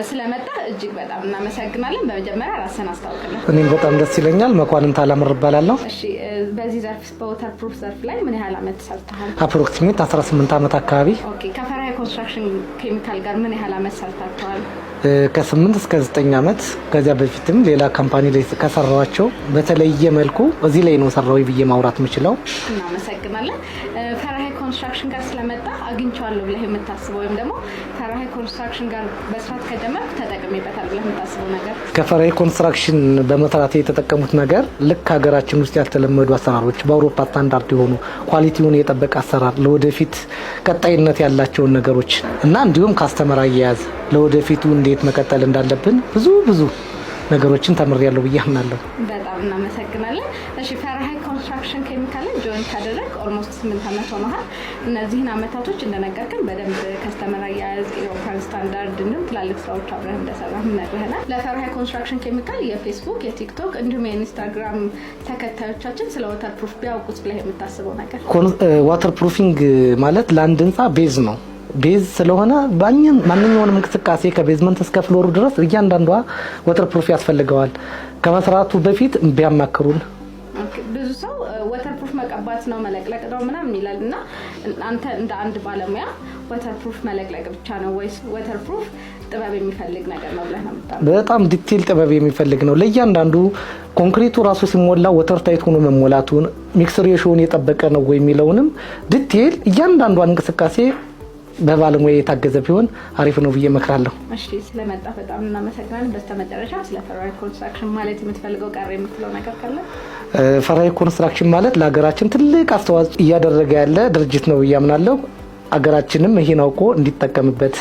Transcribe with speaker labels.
Speaker 1: ስለመጣህ እጅግ በጣም እናመሰግናለን። በመጀመሪያ ራስህን አስተዋውቅልን።
Speaker 2: እኔም በጣም ደስ ይለኛል። መኳንንት አላምር እባላለሁ።
Speaker 1: እሺ፣ በዚህ ዘርፍ በ waterproof ዘርፍ ላይ ምን ያህል አመት ሰርተሃል?
Speaker 2: Approximate 18 ዓመት አካባቢ።
Speaker 1: Okay፣ ከፈራሂ ኮንስትራክሽን ኬሚካል ጋር ምን ያህል አመት ሰርታችኋል?
Speaker 2: ከ8 እስከ 9 ዓመት። ከዚያ በፊትም ሌላ company ላይ ከሰራኋቸው በተለየ መልኩ እዚህ ላይ ነው ሰራሁ ብዬ ማውራት የምችለው።
Speaker 1: እናመሰግናለን። ፈራሂ ኮንስትራክሽን ጋር ስለመጣህ አግኝቼዋለሁ ብለህ የምታስበው ወይም ደግሞ ፈራሂ ኮንስትራክሽን ጋር መስራት ከጀመርክ ተጠቅሜበታል ብለህ የምታስበው ነገር?
Speaker 2: ከፈራሂ ኮንስትራክሽን በመስራት የተጠቀምኩት ነገር ልክ ሀገራችን ውስጥ ያልተለመዱ አሰራሮች፣ በአውሮፓ ስታንዳርድ የሆኑ፣ quality ውን የጠበቀ አሰራር፣ ለወደፊት ቀጣይነት ያላቸውን ነገሮች እና እንዲሁም customer አያያዝ፣ ለወደፊቱ እንዴት መቀጠል እንዳለብን ብዙ ብዙ ነገሮችን ተምሬያለሁ ብዬ አምናለሁ።
Speaker 1: በጣም እናመሰግናለን። እሺ፣ ፈራሂ ኮንስትራክሽን ኬሚካልን join ካደረግክ almost 8 ዓመት ሆኖሃል። እነዚህን አመታቶች እንደነገርከን በደንብ customer አያያዝ፣ European standard እንዲሁም ትላልቅ ስራዎች አብረህ እንደሰራህ ነግረህናል። ለፈራሂ ኮንስትራክሽን ኬሚካል የፌስቡክ፣ የቲክቶክ እንዲሁም የኢንስታግራም ተከታዮቻችን ስለ waterproof ቢያውቁት ብለህ የምታስበው ነገር?
Speaker 2: Waterproofing ማለት ለአንድ ህንፃ base ነው። Base ስለሆነ ማንኛውንም እንቅስቃሴ ከ basement እስከ floor ኡ ድረስ እያንዳንዷ waterproof ያስፈልገዋል። ከመስራቱ በፊት ቢያማክሩን።
Speaker 1: ብዙ ሰው waterproof መቀባት ነው፣ መለቅለቅ ነው ምናምን ይላል። እና አንተ እንደ አንድ ባለሙያ waterproof መለቅለቅ ብቻ ነው ወይስ waterproof ጥበብ የሚፈልግ ነገር ነው ብለህ ነው የምታምነው?
Speaker 2: በጣም detail ጥበብ የሚፈልግ ነው። ለእያንዳንዱ ኮንክሪቱ ራሱ ሲሞላ water tight ሆኖ መሞላቱን፣ mix ratio ውን የጠበቀ ነው ወይ የሚለውንም detail እያንዳንዷን እንቅስቃሴ በባለሙያ የታገዘ ቢሆን አሪፍ ነው ብዬ እመክራለሁ።
Speaker 1: እሺ፣ ስለመጣህ በጣም እናመሰግናለን። በስተመጨረሻ ስለ ፈራሂ ኮንስትራክሽን ማለት የምትፈልገው፣ ቀረ የምትለው ነገር ካለ?
Speaker 2: ፈራሂ ኮንስትራክሽን ማለት ለሀገራችን ትልቅ አስተዋጽኦ እያደረገ ያለ ድርጅት ነው ብዬ አምናለሁ። አገራችንም ይሄን አውቆ እንዲጠቀምበት